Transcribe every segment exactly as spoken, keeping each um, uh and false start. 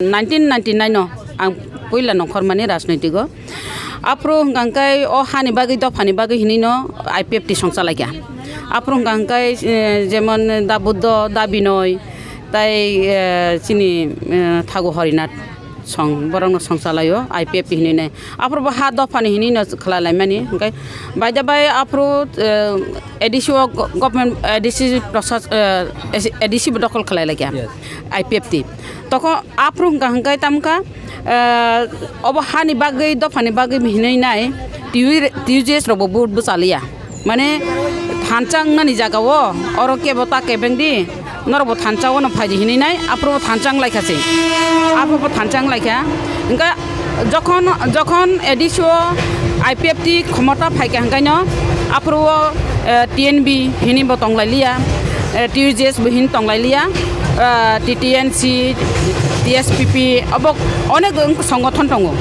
nineteen ninety-nine no ang puila nongkhormani rajnoitigo. Aphuru hwnkha hwnkhe o hani bagwi, dophani bagwi hinwi no I P F T songchalaikha. Aphuru hwnkha hwnkhe, eh, jemon da Buddho, da Binoi, tai, eh, chini, eh, Thagu Horinath song, borokno songchalaio I P F T hinwi nai. Aphuru bo ha dophani hinwi no khlai laimani, hwnkhe by the by aphuru, eh, A D C o go-, government, A D C prosas-, eh, A D C bo dokhol khlai laikha. Yes. I P F T. Tokho aphuru hwnkha hwnkhe tamkha, eh, obo hani bagwi, dophani bagwi hinwi nai, T U, T U G S rokbo vote bo chaliya. Mane thansa wngnani jagao oro kebo ta kebengdi, norokbo thansa wano phaidi hinwi nai, aphuru bo thansa wnglaikha se. Aphuru bo thansa wnglaikha. Hwnkhe jokhon, jokhon A D C o I P F T khomota phaikha hwnkhaino aphuru o, eh, T N B hinwi bo tonglailiya, eh, T U G S bo hinwi tonglailiya, eh, T T N C, T S P P, obo onek wng-, songothon tongo.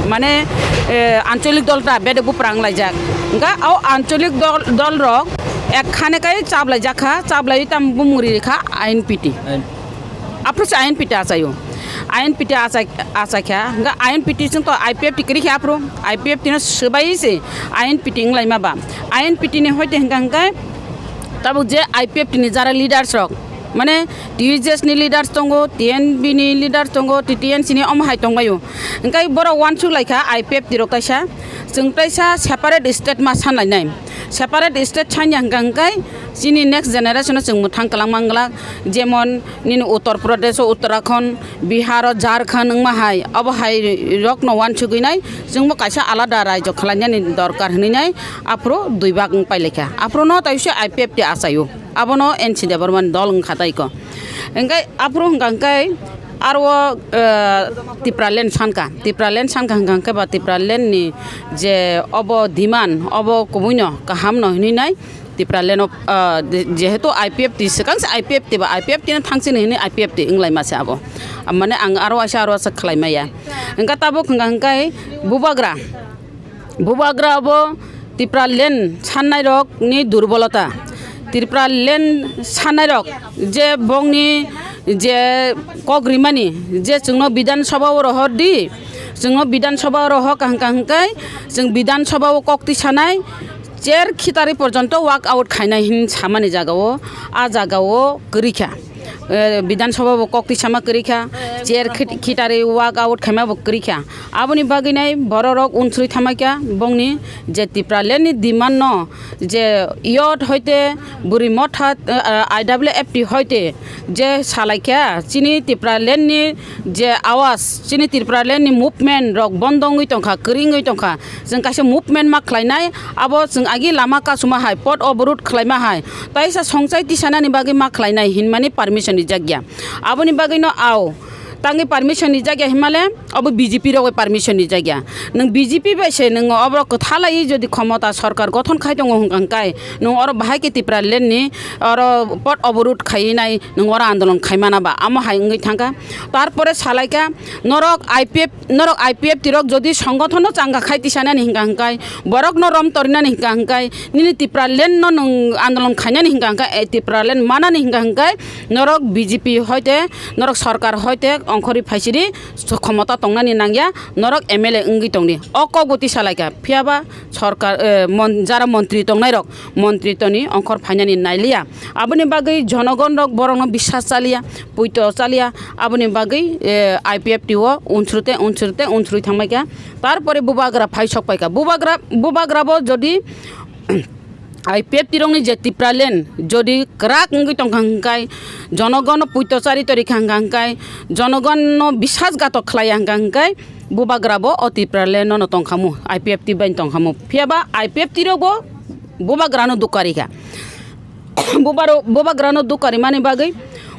Mane, eh, ancholik dol ta bedek buphra wnglaijak. Hwnkhe o ancholik dol, dol rok ek khane kai chaplaijak kha, chaplaiwi tamo bumung ri kha I N P T. Aphuru se I N P T achaio. I N P T achai, achaikha. Hwnkhe I N P T chwng to I P F T kwrwi kha aphuru. I P F T no swbai se I N P T wnglaima ba. I N P T ni hoite hwnkha hwnkhe tabuk je I P F T ni jara leaders rok, mane T U G S ni leaders tongo, T N B ni leaders tongo, T T N C ni omo hai tongbaio. Hwnkhe borok uansuk laikha I P F T rok kaisa, chwng kaisa separate state ma sanlainai. Separate state sanya hwnkha hwnkhe chini next generation o chwng mwthang kwlangma wngla, jemon nini Uttar Pradesh o, Uttarakhand, Bihar o, Jharkhand wngma hai, obo hai rokno uansugwi nai chwngbo kaisa alada raijo khlainani dorkar hwnwi nai aphuru dui bak wng pailaikha. Aphuru no taisa I P F T achaio. Abono N C Debbarma ni dol wngkha taiko. Hwnkhe aphuru hwnkha hwnkhe aro, eh, Tipraland sankha. Tipraland sankha hwnkha hwnkhe ba Tipraland ni je obo demand, obo kubuino kahamno hwnwi nai Tipraland o, ah, je-, jehetu I P F T swkang se I P F T ba I P F T no thangchini hinwi I P F T wnglaima se abo. Mane ang aro waisa aro waisa khlai maya. Hwnkha tabuk hwnkha hwnkhe bubagra, bubagra abo Tipraland sannai rok ni durbolota. Tipraland sannai rok je bongni je kok rimani je chwngno Bidhan Sabha o rohor di, chwngno Bidhan Sabha o rohor hwnkha hwnkhe chwng Bidhan Sabha o kok twi sanai, chair khitari porjonto walk out khainai hin samani jagao, a jagao kwrwi kha. Eh, Bidhan Sabha bo kok twi sama kwrwi kha, chair khit-, khitari walk out khaima bo kwrwi kha. Aboni bagwi nai bororok unsuri thamai kha bongni je Tipraland ni demand no je yot hoite buri motha, eh, I W F T hoite je salai kha chini Tipraland ni je awas, chini Tipraland ni movement rok bondo wngwi tongkha, kwrwi wngwi tongkha. Chwng kaisa movement ma khlainai, abo chwng agi lama kasuma hai, pot oborot khlaima hai, taisa songchai tisanani bagwi ma khlainai hinmani permission rijak ya. Aboni bagwino ao tangwi permission rijak ya hinmale, abo B J P rok bai permission rijak ya. Nwng B J P bai se nwng oborok kwthalai jodi khomota sorkar gothon khai tongo hwnkha hwnkhe nwng oro bahai khe Tipraland ni oro pot oborot khaiwi nai nwng oro andolon khaimana ba amo hai wngwi thangkha. Tarpore salaikha norok I P F norok I P F T rok jodi songothono changa khai tisanani hwnkha hwnkhe, borokno rom torinani hwnkha hwnkhe, nini Tipraland no nwng andolon khainani hwnkha hwnkhe, eh, Tipraland manani hwnkha hwnkhe, norok B J P hoite, norok sorkar hoite ongkhorwi phaisidi khomota tongnani nangya, norok M L A wngwi tongdi. O kok bo tisa laikha, phiyaba sorkar, eh, mon-, jara montri tongnairok, montri toni ongkhor phainani nailiya. Aboni bagwi jonogon rok borokno biswas chaliya, puito chaliya. Aboni bagwi, eh, I P F T o unsrute, unsrute, unsrui thangbaikha. Tarpore bubagra phai sokpaikha. Bubagra, bubagra bo jodi I P F T rokni je Tipraland jodi kwrak wngwi tongkha hwnkhe, jonogonno puito chari torikha hwnkha hwnkhe, jonogonno biswasghatok khlaiya hwnkha hwnkhe, bubagra bo o Tipraland no tongkhamu, I P F T bai tongkhamu. Phiyaba I P F T rok bo bubagrano dukarikha. Bubaro-, bubagrano dukarimani bagwi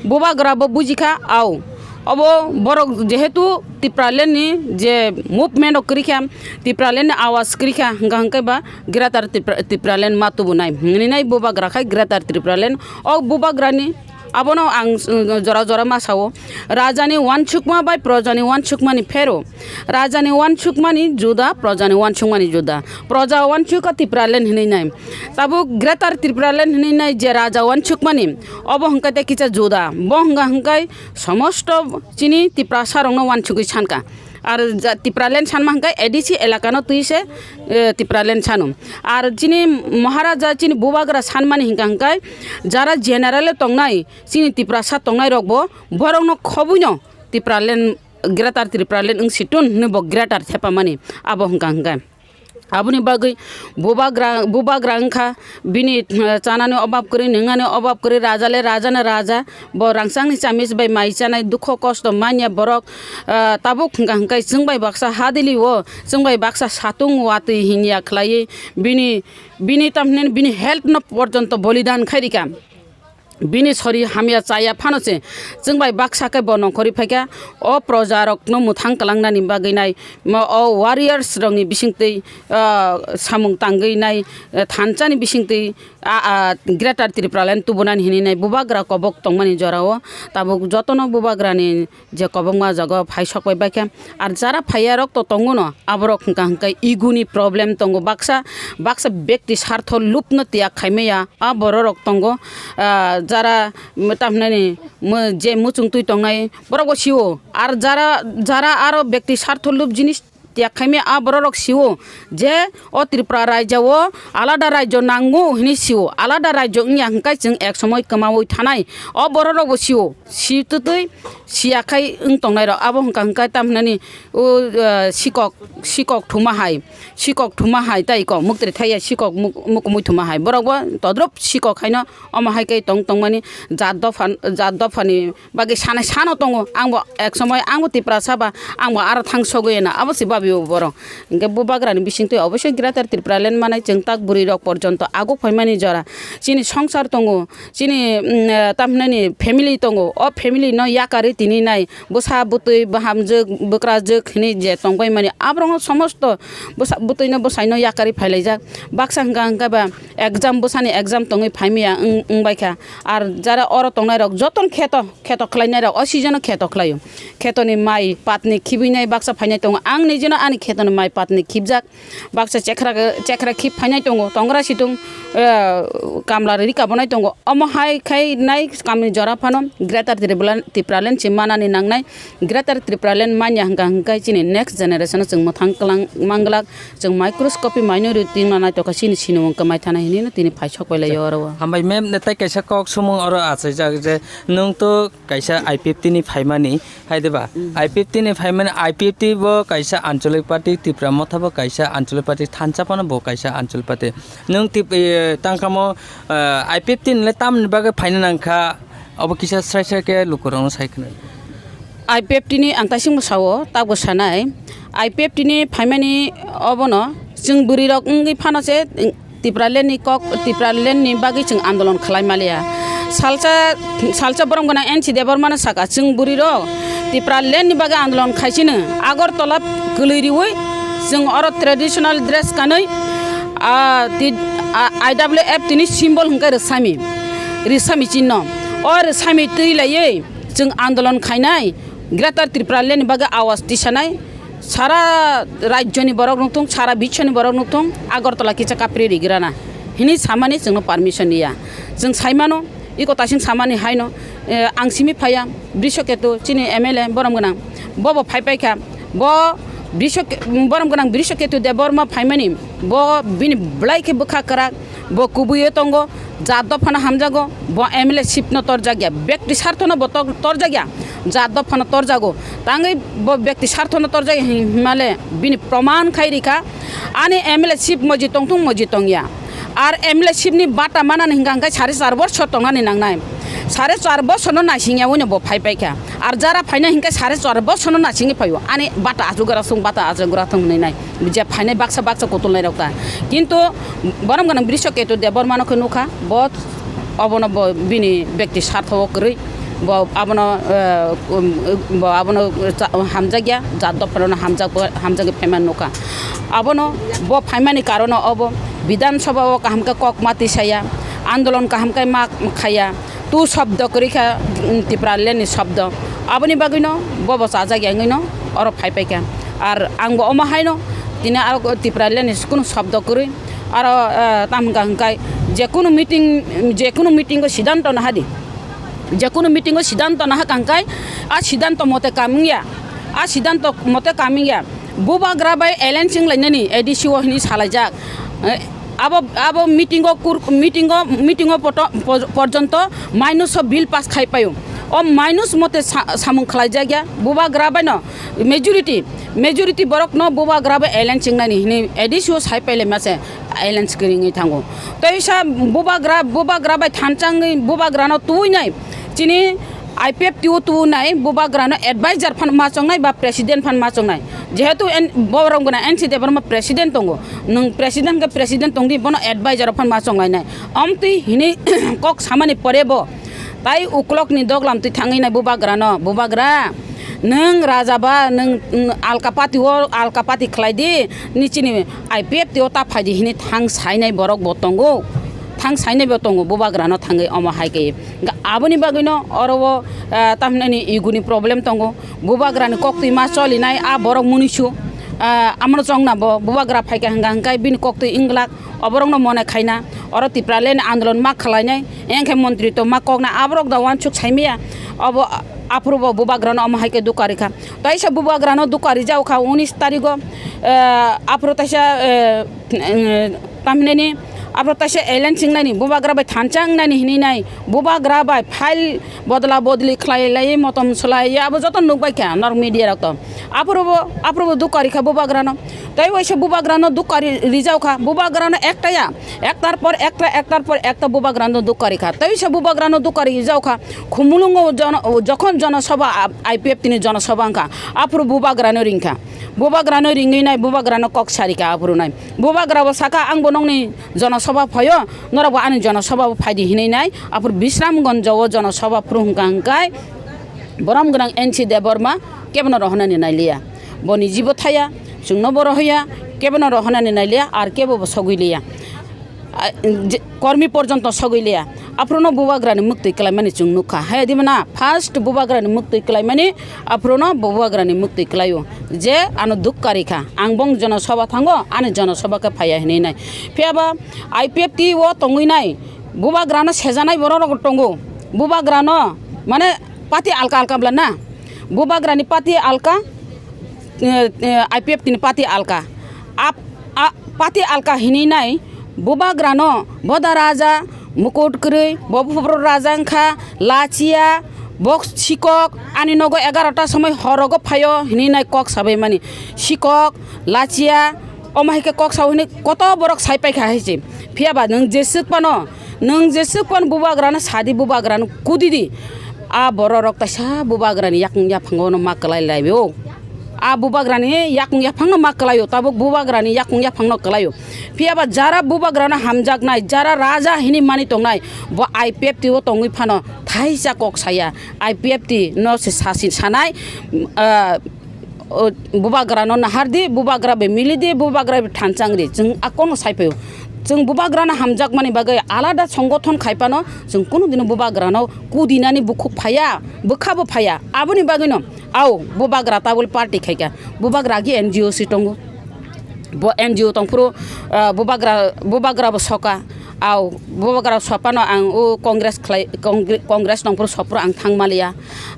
bubagra bo bujikha, au. Obo borok jehetu Tipraland ni je movement rok kwrikha, Tipraland ni awas kwrikha, hwnkha hwnkhe ba Greater Tipra-, Tipraland ma tubunai. Hwnwi nai bubagra khai Greater Tipraland. O bubagrani Abono ang, uh, jora jora ma sao, rajani uansukma bai projani uansukmani phero. Rajani uansukmani juda, projani uansukmani juda. Proja uansukha Tipraland hinwi nai. Tabuk Greater Tipraland hinwi nai je raja uansukmani, obo hwnkhe tei kisa juda. Bo hwnkha hwnkhe somosto chini Tiprasarokno uansugwi sanka. Ar ja-, Tipraland sanma hwnkhe A D C elakano twi se, eh, Tipraland sano. Ar chini Maharaja, chini Bubagra sanmani hwnkha hwnkhe jara general tongnai, chini Tiprasa tongnairokbo borokno khobwino Tipraland, Greater Tipraland wng si tun hwnwi bo greater thepamani abo hwnkha hwnkhe. Aboni bagwi Bubagra, Bubagra wngkha bini, eh, chanani obab kwrwi, nwngnani obab kwrwi, raja le raja no raja, bo rangchakni chamis bai mai chanai, dukho kosto manya borok, eh, tabuk hwnkha hwnkhe chwng bai baksa hadili o, chwng bai baksa satung watwi hinya khlaiwi bini, bini tamhinani bini health no porjonto bolidan khairika. Bini sori hamya chaya phano se, chwng bai baksa khe bo nongkhorwi phaikha. O proja rokno mwthang kwlangnani bagwi nai, mo-, o warriors rokni bisingtwi, ah, samung tangwi nai, eh, thansa ni bisingtwi, ah, ah, Greater Tipraland tubunani hinwi nai Bubagra kobok tongmani jorao tabuk jotono Bubagrani je kobokma jaga o phai sok bai baikha. Ar jara phaiya rok to tongo no, aborok hwnkha hwnkhe ego ni problem tongo, baksa, baksa bekti sartho lubno tiyag khaimaya a borok rok tongo. Ah, jara, mm, tamhinani, mo-, je muchung twi tongnai borok bo sio. Ar jara, jara aro bekti sartho lub jinis tiyag khaimaya a borok rok sio je o Tripura rajya o alada rajya nango hinwi sio, alada rajya wngya hwnkhe chwng ek somoi kwmaui thanai, o borok rok bo sio. Si twtwi siya khai wng tongnai rok abo hwnkha hwnkhe tamhinani o, eh, sikok, sikok thuma hai, sikok thuma hai tai kok muktri thaiya sikok muk-, mukumui thuma hai borok bo todrop sikok haino omo hai khe tong tongmani jat dopha, jat dophani bagwi sanai sano tongo. Ang bo ek somoi ang bo Tiprasa ba ang bo aro thang sogwi na abo se babi bo borok. Hwnkhe Bubagrani bisingtwi oboisoi Greater Tipraland manai chwng tak bwrwi rok porjonto aguk phaimani jora chini songsar tongo. Chini, mm, eh, tamhinani family tongo. O family no yakarwi tini nai bwsa bwtwi bahamjwk bwkrajwk hinwi je tongbai mani aborokno somosto bwsa bwtwi no bwsai no yakarwi phailaijak. Baksa hwnkha hwnkhe ba exam bwsani exam tongwi phaimaya wng, wngbaikha. Ar jara oro tongnai rok jotono kheto, kheto khlainai rok o season o kheto khlaio. Khetoni mai patni khibinai baksa phainai tongo. Ang nijeno ani khetoni mai patni khibjak. Baksa chekra, chekra khip phainai tongo, tongra situng, eh, kamla rika bonai tongo. Omo hai khai nai kamni jora phano Greater Tripura, Tipraland se manani nangnai. Greater Tipraland manya hwnkha hwnkhe chini next generation o chwng mwthang kwlang manglak, chwng microscopy minority no naitokha chini sinimung kwmai thana hinwi no tini phai sok pai laio oro o. Hambai ma'am, ne tai kaisa kok sumung oro achaijak je nwng to kaisa I P F T ni phaimani, hai de ba? Mm. I P F T ni phaimani, I P F T bo kaisa ancholic party, Tipra Motha bo kaisa ancholic party, thansa phano bo kaisa ancholic party. Nwng tip-, eh, tangkamo, eh, I P F T ni le tamni bagwi phaina nangkha, obo kisa srai srai khe lukurokno sai khna. I P F T ni ang taisingbo sao, takbo sanai, I P F T ni phaimani obono chwng bwrwi rok wngwi phano se, Tipraland ni kok, Tipraland ni bagwi chwng andolon khlai maliya. Salsa, salsa borom gwnang N C Debbarma no saka, chwng bwrwi rok Tipraland ni bagwi andolon khaisino Agartala kwlwi riwi chwng oro traditional dress kanwi, ah, ti-, ah, I W F tini symbol hwnkhe rwsami, rwsami chinno. O rwsami twi laiwi chwng andolon khainai, Greater Tipraland ni bagwi awas tisanai, sara rajyoni borok nukthung, sara bichoni borok nukthung, Agartala kisa kapri rigrana hinwi samani chwngno permission ya. Chwng saimano, iko tasing samani haino, eh, ang simi phaiya, Brishaketu, chini M L A borom gwnang, bobo phai paikha, bo Brisha-, borom gwnang Brishaketu Debbarma phaimani, bo bini belai khe bwkha kwrak, bo kubuiyo tongo, jat dophano hamjago, bo M L A ship no torjakya, bekti sarthono bo tor-, torjakya, jat dophano torjago. Tangwi bo bekti sarthono torjakya hin-, hinmale bini proman khai rikha, ani M L A ship moji tongthung moji tongya. Ar M L A ship ni bata manani hingka hingkai sare char borsor tongnani nangnai. Sare char borsor no naisingya wino bo phai paikha. Ar jara phaina hingka sare char borsor no naisingwi phaio. Ani bata achugra sung bata achugra thung hinwi nai. Je phainai baksa baksa kutulnai rok ta. Kintu borom gwnang Brishaketu Debbarma no khe nukha, bo obono bo bini bekti sartho o kwrwi, bo abono, eh, um, bo abono cha-, hamjakya, jat dophano hamjak-, hamjagwi phaimani nukha. Abono bo phaimani karono obo Bidhan Sabha o kaham khe kok ma tisaya, andolon kaham khe ma khaya, tu shobdo kwrwi kha, mm, Tipraland ni shobdo. Aboni bagwino bobo chajak ya wngwino oro phai paikha. Ar angbo omo haino tini aro Tipraland ni kunu shobdo kwrwi aro, eh, tam hwnkha hwnkhe jekunu meeting, jekunu meeting o siddhanto nahadi. Jekunu meeting o siddhanto nahakha hwnkhe a siddhanto mote kam wngya. A siddhanto mote kam wngya. Bubagra bai alliance wnglainani A D C o hinwi salaijak. Eh, abo, abo meeting o kur-, meeting o, meeting o poto-, po-, porjonto minus o bill pass khai paio. O minus mote sa-, samung khlaijakya. Bubagra bai no majority, majority borok no Bubagra bai alliance wngnani hinwi A D C o sai pailai mase alliance kwrwngwi thango. Tei sa Bubagra, Bubagra bai thanchangwi Bubagra no tuinai chini I P F T o tuinai Bubagra no advisor phan ma chongnai ba president phan ma chongnai. Jehetu en-, borok gana N C Debbarma president tongo. Nwng president khe president tongdi, bono advisor phan ma chonglainai. Amtwi hinwi kok samani pore bo tai uklok ni doglam twi thangwi nai Bubagra no. Bubagra, nwng raja ba, nwng, nwng alka party o, alka party khlai di, ni chini I P F T o ta phai di hinwi thang sainai borok bo tongo. Thang sainai bo tongo Bubagra no thangwi omo hai khe. Ga-, aboni bagwi no oro o, ah, tamhinani ego ni problem tongo. Bubagra ni kok twi ma cholinai a borok munisu. Ah, amano chongna bo Bubagra phai kha hwnkha hwnkhe bini kok twi wng glak. Oborokno mone khaina, oro Tipraland andolon ma khlainai, engkhe montri to ma kokna, aborok da wansuk saimaya, obo aphuru bo Bubagrano omo hai khe dukha rikha. Taisa Bubagrano dukha rijao kha unis tarigo, eh, aphuru taisa, eh, eh, tamhinani, aphuru taisa alliance wngnaini, Bubagra bai thansa wngnani hinwi nai, Bubagra bai file bodla bodli khlai lai, motom swlai, abo joto nukbai kha norok media rok to. Aphuru bo, aphuru bo dukha rikha Bubagrano. Tei waisa Bubagrano dukha ri-, rijao kha. Bubagrano ekta ya, ektar por ekta, ektar por ekta Bubagrano dukha rikha. Tei waisa Bubagrano dukha rijao kha. Khumulungo jono-, jokhon jonosabha, a-, I P F T ni jonosabha wngkha, aphuru Bubagrano ringkha. Bubagrano ringwi nai, Bubagrano kok sarikha aphuru nai. Bubagra bo sakha, "Ang bo nokni jonosabha phaio, norok bo ani jonosabha bo phaidi," hinwi nai. Aphuru Bisramganj o jonosabha phuru hwnkha hwnkhe borom gwnang N C Debbarma kebono rohornani nailiya. Bo nijibo thaya, chwngno bo rohoya, kebono rohornani nailiya, ar kebo bo sogwi liya. A, je, kormi porjonto sogwi liya. Aphuru no Bubagrani muktwi klaimani chwng nukha. Hai di mana, first Bubagrani muktwi klaimani, aphuru no Bubagrani muktwi klaio. Je ano dukha rikha, ang bong jonosabha thango, ani jonosabha khe phaiya hinwi nai. Phiyaba I P F T o tongwi nai, Bubagrano sejanai borok rok tongo. Bubagrano, mane, party alka alka bla na. Bubagrani party alka, eh, eh, I P F T ni party alka. Ap-, a, party alka hinwi nai Bubagrano boda raja, mukut kwrwi, bo phobro raja wngkha, lachia, bo sikok, ani nogo egarota somoi horogo phaio hinwi nai kok sabaimani. Sikok, lachia, omo hai khe kok sao hinwi koto borok sai paikha hai se. Phiyaba nwng jeswk phano, nwng jeswk phano Bubagrano sadi, Bubagrano kudidi. A bororok taisa Bubagrani yakung yaphango no ma kwlai laio. A Bubagrani yakung yaphangno ma kwlaio, tabuk Bubagrani yakung yaphangno kwlaio. Phiyaba jara Bubagrano hamjaknai, jara raja hinwi mani tongnai, bo I P F T o tongwi phano thaisa kok saya. I P F T no se sasi sanai, ah, o, Bubagrano nahardi, Bubagra bai milidi, Bubagra bai thanchangdi. Chwng a kono sai phaio. Chwng Bubagrano hamjakmani bagwi alada songothon khai phano chwng kunu dino Bubagrano kudinani bukhuk phaiya, bwkhabo phaiya. Aboni bagwino, au, Bubagra tabul party khaikha. Bubagra agi N G O si tongo. Bo N G O tongphuru, ah, Bubagra, Bubagra bo soka. Au, Bubagra sopano ang o Congress khlai, Congre-, Congress tongphuru sopro ang thangmaliya.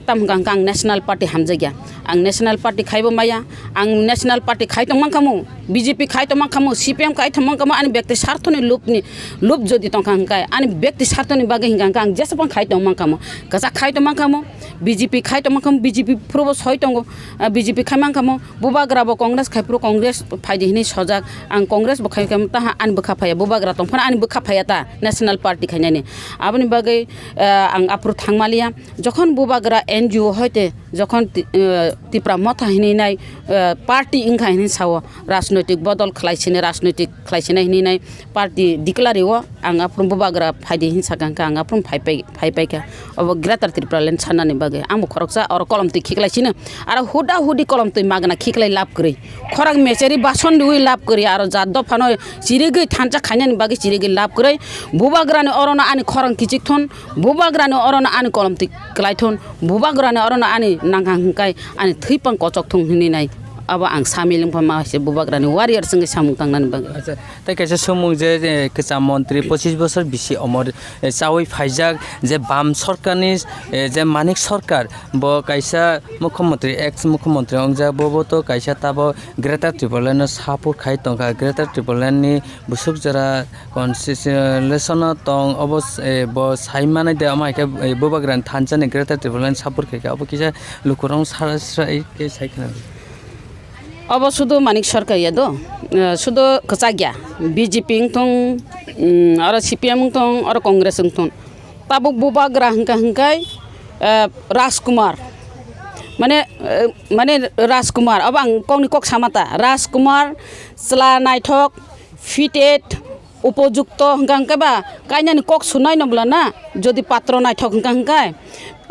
Tam hwnkha hwnkha ang National Party hamjakya. Ang National Party khaibo maya. Ang National Party khai tongmang khamu. B J P khai tongmang khamu. C P M khai tongmang khamu. Ani bekti sarthoni lubni, lub jodi tongkha hwnkhe, ani bekti sarthoni bagwi hwnkha hwnkhe ang jesabang khai tongmang khamu. Kwchak khai tongmang khamu. B J P khai tongmang khamu. B J P phurubo soi tongo. Ah, B J P khai mang khamu. Bubagra bo Congress khai phuru Congress phaidi hinwi sojak. Ang Congress bo khai khamu taha ani bwkha phaiya. Bubagra tongphano ani bwkha phaiya ta National Party khainani. Aboni bagwi, ah, ang aphuru thangmaliya. Jokhon Bubagra N G O hoite, jokhon ti-, eh, Tipra Motha hinwi nai, eh, party wngkha hinwi sao, rajniti Rajnoitik bodol khlai sini, rajnoitik khlai sini hinwi nai party declare o ang aphuru bubagra phaidi hin sakha, hwnkha ang aphuru phai pai, phai paikha obo Greater Tipraland sanani bagwi. Angbo khoroksa oro kolom twi khiklai sini, aro huda hudi kolom twi magna khiklai lab kwrwi, khorang mecheri bason riwi lab kwrwi, aro jat dophano chirigwi thansa khainani bagwi chirigwi lab kwrwi. Bubagrani orono ani khorang kichik thun, bubagrani orono ani kolom twi kwlai thun, bubagrani orono ani nangkha hwnkhe ani thwi pang kochok thung hinwi nai. Abo ang samilwng pha ma se bubagrani warrior se wngwi samung tangnani bagwi. Acha, tei kaisa swngmung je, eh, kwcham montri pochis bosor bisi omor, eh, chawi phaijak je bam sorkarni, eh, je Manik Sarkar, bo kaisa mukhyamantri, ex mukhyamantri wngjak, bo, bo to kaisa tabo Greater Tipraland no support khai tongkha, Greater Tipraland ni busuk jora constitution no tong, obo, eh, bo sai manai de, omo hai khe, eh, bubagrani thansa ni Greater Tipraland support khai kha, obo kisa lukurok sara srai khe sai khna. Obo sudu Manik Sarkar ya do, eh, sudu kwchak ya, B J P wng thung, mm, oro C P M wng thung, oro Congress wng thung. Tabuk bubagra hwnkha hwnkhe, eh, Rajkumar. Mane, eh, mane Rajkumar, obo ang kokni kok sama ta. Rajkumar, chwla naithok, fitted, upojukto hwnkha hwnkhe ba kainani kok sunai no bwla na, jodi patro naithok hwnkha hwnkhe.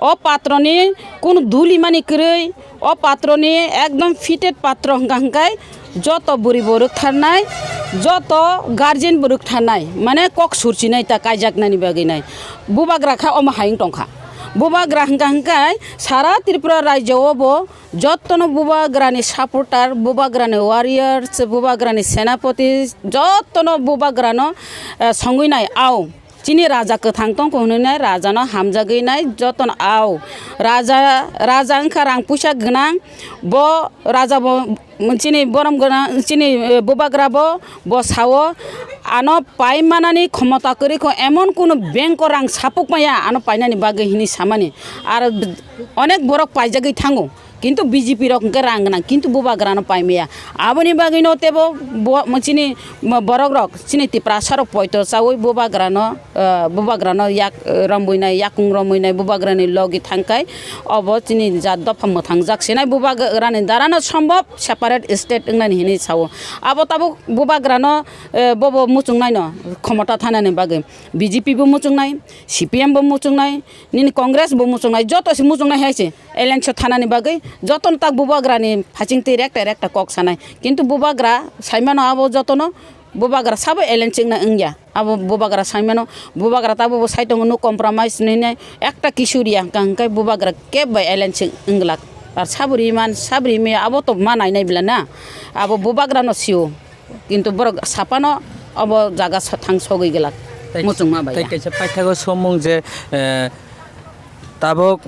O patroni kunu duli mani kwrwi, o patroni ekdom fitted patro hwnkha hwnkhe joto bwrwi bo rwktharnai, joto guardian bo rwktharnai, mane kok surchinai ta kaijaknani bagwi nai. Bubagra kha omo hai wng tongkha. Bubagra hwnkha hwnkhe sara Tripura rajyo o bo jotono bubagrani supporter, bubagrani warriors, bubagrani senapati, jotono bubagrano, eh, songwi nai. Ao, chini raja kwthang tongkho hwnwi nai, rajano hamjagwi nai, jotono ao. Raja, raja wngkha rang puisa gwnang, bo raja bo, chini borom gwnang, chini, eh, bubagra bo, bo sao, ano pai manani khomota kwrwi kho, emon kunu bank o rang sapuk maya, ano painani bagwi hwnwi samani. Ar onek borok paijagwi thango. Kintu B J P rok hwnkhe rang gwnang, kintu bubagrano pai maya. Aboni bagwino teibo bo-, mo-, chini mo-, borok rok, chini Tiprasa rok poito chaui bubagrano, eh, bubagrano yak, eh, romwi nai, yakung romwi nai, bubagrani logi thangkhai obo chini jat dopha mwthang jak sinai bubagrani darano sombhob separate state wngnani hinwi sao. Abo tabuk bubagrano, eh, bobo muchung naino khomota thanani bagwi B J P bo muchung nai, C P M bo muchung nai, nini Congress bo muchung nai, joto se muchung nai hai se. Alliance o thanani bagwi jotono tak bubagrani phachingtwi rekta rekta kok sanai. Kintu bubagra saimano abo jotono bubagra sabo alliance wngna wngya. Abo bubagra saimano, bubagra tabukbo sai tongo, no compromise hinwi nai ekta kisu riya hwnkha hwnkhe bubagra kebo bai alliance wngglak. Ar sabo riman, sabo rimaya abo to ma nainai bwla na. Abo bubagrano sio. Kintu borok sapano obo jaga sa-, thang sogwi glak. Tei, muchungma bai tei ya. Kaisa paithago somung je, eh, tabuk,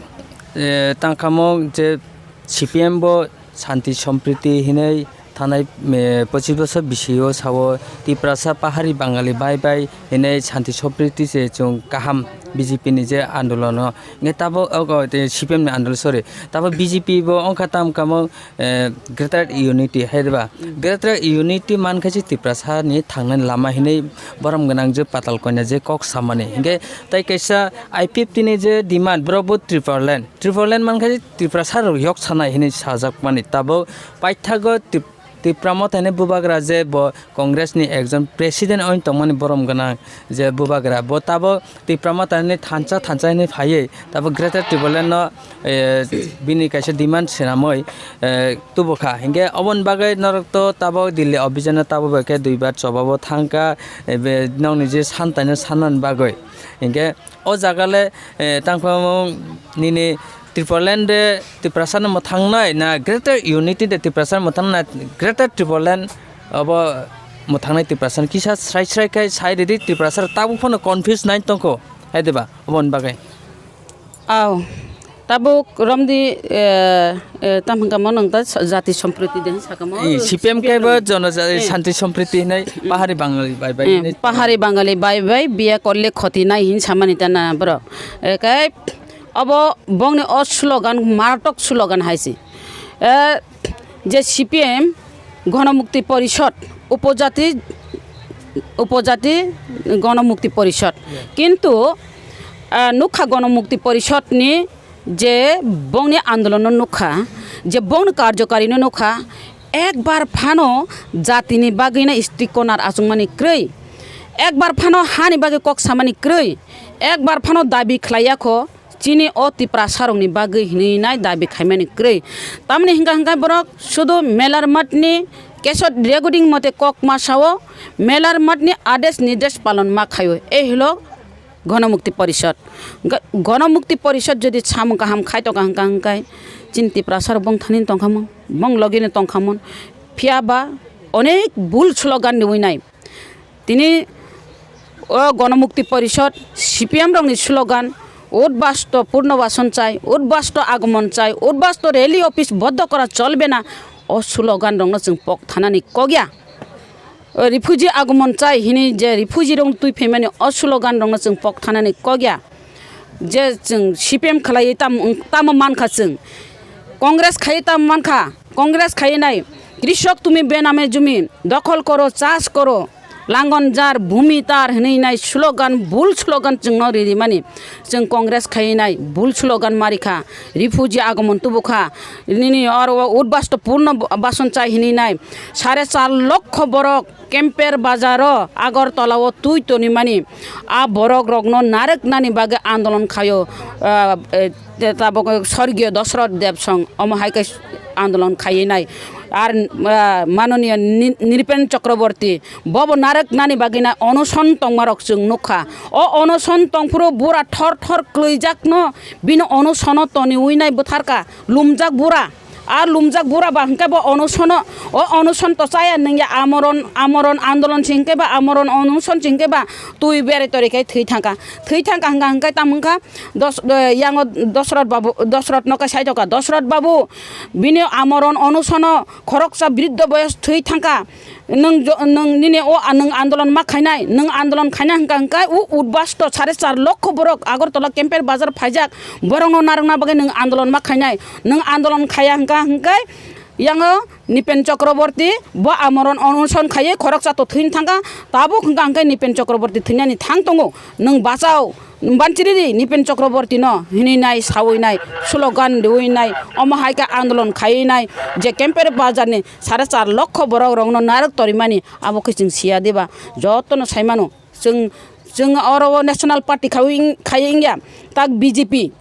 eh, tangkhamung je C P M bo Shanti Sompriti hinwi thanai, eh, pochis bosor bisio sao Tiprasa Pahari Bangali bai bai hinwi Shanti Sompriti se chwng kaham B J P ni je andolono. Nge tabuk ogo, eh, C P M ni andolon, sorry. Tabuk B J P bo ongkha tam kamo eh, Greater Unity hai ba. Mm. Greater Unity mankha se Tiprasa ni thangnani lama hinwi borom gwnang je patal koina je kok samani. Hinkhe tai kaisa I P F T ni je demand, borok bo Tipraland. Tipraland mankha se Tiprasa rok yok sanai hinwi sajak mani. Tabuk paithago Tip-, Tipra Motha ni bubagra je bo Congress ni ekjon president oin tongmani borom gwnang je bubagra, bo tabuk Tipra Motha ni thansa thansa hinwi phaiwi tabuk Greater Tipraland no, eh, bini kaisa demand swnamwi, eh, tubukha. Hinkhe oboni bagwi norok to tabuk Delhi office no tabuk bai khe duibar chobabo thangkha, eh, be nokni je santaino sanani bagwi. Hinkhe o jaga le, eh, tangphamo nini Tipraland de Tiprasa no mwthangnai na Greater Unity de Tiprasa no mwthangnai na Greater Tipraland obo mwthangnai Tiprasa no kisa srai srai khe sai ridi Tiprasa rok tabuk phano confuse nai tongkho hai diba oboni bagwi. Aw, tabuk romdi, eh, eh, tam hwnkha mo nwng ta jati sompriti de sakamo. Eh, C P M khe bo jono ja-, eh, shanti sompriti hinai pahari Bangali bai bai eh, hinai. Pahari Bangali bai bai biya korle khoti nai hin samani ta na bro. Eh, kai Obo bongni o slogan, maratok slogan hai se. Eh, je C P M Gonomukti Porishod, Upojati, Upojati Gonomukti Porishod. Yeah. Kintu, ah, nukha Gonomukti Porishod ni je bongni andolon no nukha, je bongni karjokari no nukha, ekbar phano jatini bagwino street corner achukmani kwrwi, ekbar phano hani bagwi kok samani kwrwi, ekbar phano dabi khlaiya kho chini o Tiprasarokni bagwi hinwi nai dabi khaimani kwrwi. Tamni hwnkha hwnkhe borok sudu melar matni keso recording mote kok ma sao, melar matni ades nirdesh palon ma khaio. E hwlo Ganamukti Porishad. Ga-, Ganamukti Porishad jodi samung kaham khai tongkha hwnkha hwnkhe chini Tiprasarok bong thani tongkhamung, bong logino tongkhamung. Phiya ba onek bul slogan riwi nai. Tini o Ganamukti Porishad, C P M rokni slogan, Udbasto Purnobason chai, Udbasto Agomon chai, Udbasto Rally Office boddo kora cholbe na, o slogan rokno chwng pok thanani kok ya. O refugee agomon chai hini je refugee rok twi phaimani o slogan rokno chwng pok thanani kok ya. Je chwng C P M khlaiwi tam-, tamo mankha chwng. Congress khaiwi tamo mankha. Congress khaiwi nai. Krishok tumi bename jumi dokhol koro, chas koro. Langon jar, bhumi tar hinwi nai slogan, bul slogan chwngno ririmani. Chwng Congress khaiwi nai, bul slogan marikha. Refugee agomon tubukha. Nini oro Udbasto Purno Bason chai hinwi nai. Sare char lokho borok Kemper bazaro Agartala o twi tonimani a borok rokno narwknani bagwi andolon khaio, ah, eh, te tabok Sorgiyo Dosrot Debsong omo hai khe andolon khaiwi nai. Ar, ah, manoniya Ni-, Nripen Chakraborty bobo narwknani bagwi na onoson tongmarok chwng nukha. O onoson tongphuru bura thor thor kwlwijakno bini onosono toniwi nai bwtharka lumjak bura. A lumjak bura ba hwnkhe bo onosono, o onoson to chaya nungya amoron, amoron andolon se hwnkhe ba, amoron onoson se hwnkhe ba twi berai tori khe thwi thangkha. Thwi thangkha hwnkha hwnkhe tamo wngkha dos-, eh, yango Dosrot babu, Dosrot no khe saitokha. Dosrot babu bini amoron onosono khoroksa briddho boyos thwi thangkha. Nwng jo-, nwng nini o a-, nwng andolon ma khainai, nwng andolon khaina hwnkha hwnkhe u Udbasto sare char lokho borok Agartala Kemper bazar phaijak, borokno narwkna bagwi nwng andolon ma khainai, nwng andolon khaiya hwnkha hwnkhe yango Nipen Chakraborty bo amoron onoson khaiwi khoroksa to thwini thangkha, tabuk hwnkha hwnkhe Nipen Chakraborty thwinani thang tongo, nwng bachao. Banchiriri Nipen Chakraborty no hinwi nai, sawi nai, slogan riwi nai, omo hai khe andolon khaiwi nai, je Kemper bazar ni sare char lokho borok rok no narwk torimani, abo khe chwng siya diba? Joto no sai mano. Chwng, chwng oro o national party khaiwi wng-, khaiwi wngya, tak B J P,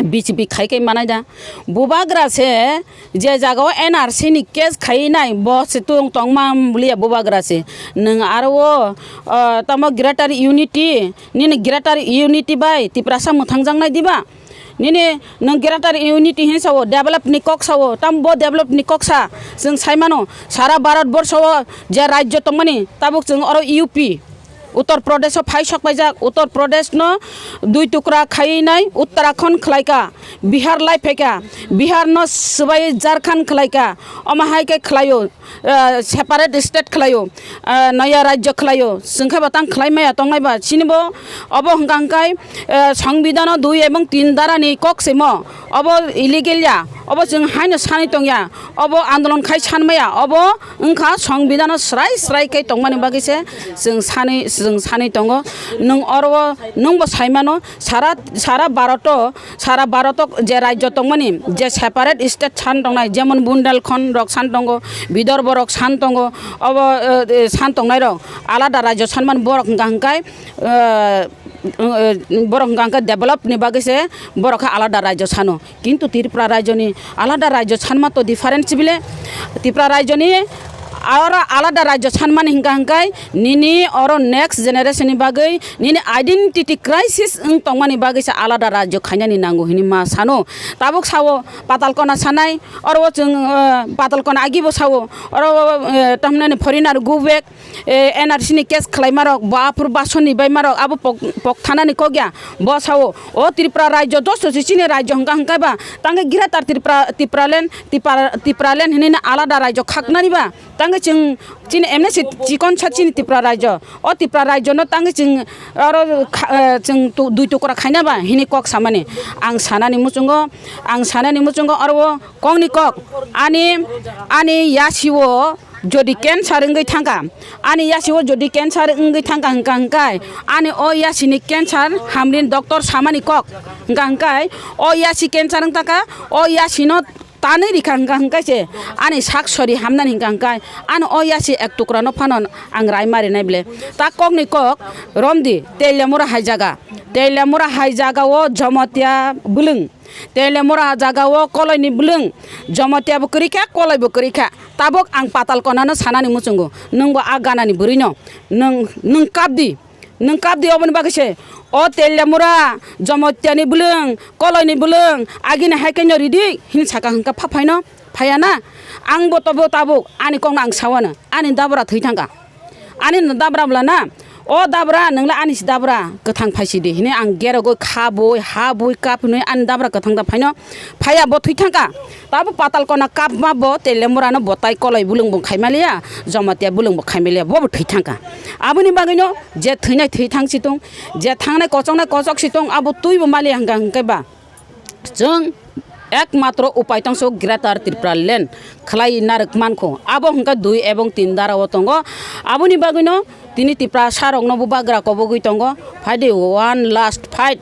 B J P khai khe manai da. Bubagra se je jaga o N R C ni case khai nai, bo se tung tong ma bulia bubagra se. Nwng aro o, o, tamo Greater Unity, nini Greater Unity bai Tiprasa mwthang jang nai diba? Nini nwng Greater Unity hin sao, develop ni kok sao, tam bo develop ni kok sa. Chwng sai mano, sara Bharat borsho o je rajyo tongmani, tabuk chwng oro U P, Uttar Pradesh o phai sok paijak, Uttar Pradesh no dui tukra khai nai, Uttarakhand khlai ka, Bihar lai phai ka, Bihar no swbai Jharkhand khlai ka, omo hai khe khlaio, ah, separate state khlaio, ah, noya rajyo khlaio, chwng khe bo tang khlai maya tong nai ba, chini bo obo hwnkha hwnkhe, ah, Songbidan o dui ebong tin dara ni kok se mo, obo illegal ya, obo chwng haino sanwi tong ya, obo andolon khai san maya, obo wngkha Songbidan o srai srai khe tongmani bagwi se chwng sanwi, chwng sanwi tongo. Nwng oro o nwng bo sai mano, sara, sara Bharat o, sara Bharat o je rajyo tongmani, je separate state san tongnai, jemon Bundelkhand rok san tongo, Vidarbha rok san tongo, obo, eh, eh, san tongnai rok alada rajyo san mani borok hwnkha hwnkhe, eh, eh, borok hwnkha hwnkhe develop ni bagwi se borok khe alada rajyo sano. Kintu Tripura rajyoni alada rajyo sanma to difference bile. Tripura rajyoni oro alada rajyo sanmani hwnkha hwnkhe nini oro next generation ni bagwi nini identity crisis wng tongmani bagwi se alada rajyo khainani nango hinwi ma sano. Tabuk sao Patalkona sanai, oro o chwng, eh, Patalkona agi bo sao, oro o, eh, tamhinani foreigner go back, eh, N R C ni case khlaimarok, bo aphuru basoni baimarok, abo pok-, pok thanani kok ya, bo sao, o Tripura rajyo dosto se chini rajyo hwnkha hwnkhe ba, tangkhe Greater Tripura, Tipraland, Tipra-, Tipraland hinwi no alada rajyo khaknani ba, tangkhe chwng chini emne se chikon sa chini Tripura rajyo, o Tripura rajyo no tangkhe chwng oro kha-, eh, chwng tu-, dui tukra khaina ba hinwi kok samani. Ang sanani muchungo, ang sanani muchungo oro o kokni kok, ani, ani yasi o, jodi cancer wngwi thangkha, ani yasi o jodi cancer wngwi thangkha hwnkha hwnkhe, ani o yasi ni cancer hamri doctor samani kok hwnkha hwnkhe, o yasi cancer wng thangkha, o yasi no tanwi rikha hwnkha hwnkhe se ani sak sori hamnani hwnkha hwnkhe ani o yasi ek tukra no phano ang rai ma rinai ble. Ta kokni kok romdi Teliamura hai jaga, Teliamura hai jaga o Jomotia bwlwng, Teliamura jaga o Koloini bwlwng, Jomotia bo kwrwi kha, Koloi bo kwrwi kha. Tabuk ang Patal Kona no sanani muchungo, nwng bo a ganani bwrwi no, nwng, nwng kap di. Nwng kap di oboni bagwi se. O Teliamura, Jomotiani bwlwng, Koloini bwlwng, agini hai khe no ridi, hini saka hwnkha pha phaino, phaiya na? Ang bo tobo tabuk, ani kokno ang sawano, ani dabra thwi thangkha. Ani no dabra bwla na? O dabra, nwng le ani si dabra, kwthang phai si di, hini ang gerogwi kha bui, ha bui, kap hinwi ani dabra kwthang da phaino, phaiya bo thwi thangkha. Tabo Patal Kona kapma bo Teliamura no bo tai Koloi bwlwng bo khaimaliya, Jomotia bwlwng bo khaimaliya, bo bo thwi thangkha. Aboni bagwi no je thwinai thwi thang si tong, je thangnai kochoknai kochok si tong, abo twi bo maliya hwnkha hwnkhe ba chwng ekmatro upai tong so Greater Tripura Land khlai narwk mankho. Abo hwnkha dui ebong tin dara o tongo. Aboni bagwi no tini Tiprasa rok no bubagra kobogwi tongo. Phaidi one last fight.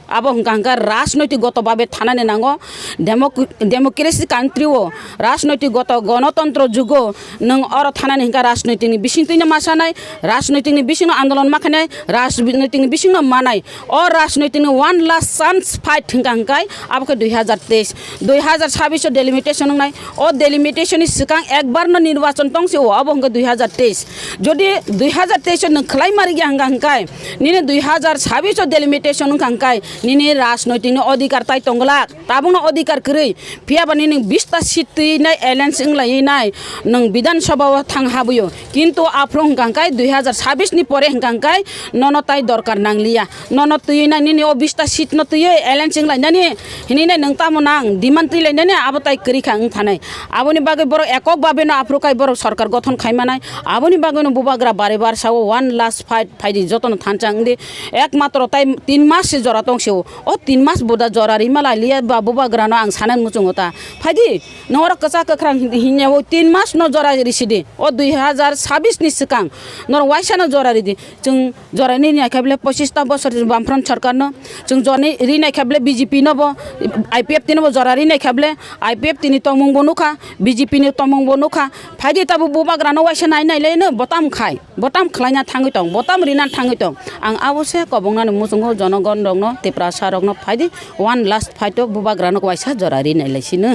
Abo hwnkha hwnkha rajnoitik goto babe thanani nango. Demok-, democracy country o rajnoitik goto gonotontro jugo nwng oro thanani hwnkha rajnoitik ni bisingtwi no ma sanai, rajnoitik ni bising no andolon ma khainai, rajnoitik ni bising no manai. O rajnoitik ni one last chance fight hwnkha hwnkhe abo khe dui hazar teis, dui hazar sabis o delimitation wngnai. O delimitation ni swkang ekbar no nirbachon tong si o, abo hwnkhe dui hazar teis. Jodi dui hazar teis o nwng khlai ma rikya hwnkha hwnkhe nini dui hazar sabis o delimitation wngkha hwnkhe nini rajnoitik ni odhikar tai tong glak, tabukno odhikar kwrwi. Phiya ba nini bista seat twi nai alliance wng lai nai nwng Bidhan Sabha o thang habwi o. Kintu aphuru hwnkha hwnkhe dui hazar sabis ni pore hwnkha hwnkhe nono tai dorkar nang liya. Nono twi nai nini o bista seat no twi alliance wng lai nani hini nai nwng tamo nang demand twi lai nani abo tai kwrwi kha wng thanai. Aboni bagwi borok ekok babe no aphuru kai borok sorkar gothon khai manai. Aboni bagwi no bubagra bare bar sao one last fight phaidi jotono thansa wngdi. Ekmatro tai tin mas se jora tong sio. O tin mas boda jora rima lai liya ba bubagra no ang sanani muchungo ta. Phaidi, noro kwchak kwkhrang hin-, hinya o tin mas no jora risidi. O dui hazar sabis ni swkang noro waisa no jora ridi. Chwng jora rini naikha bele pochista bosor Bamfront sarkar no. Chwng jora rini naikha bele B J P no bo, I P F T no bo jora rini naikha bele, I P F T ni tongmung bo nukha, B J P ni tongmung bo nukha. Phaidi tabo bubagra no waisa nai nai le no botam khai. Botam khlaina thangwi tong, botam rina thangwi tong. Ang abo se kobongnani muchungo jonogon rokno, Tiprasa rokno phaidi one last fight o bubagra no waisa jora rinai lai sino.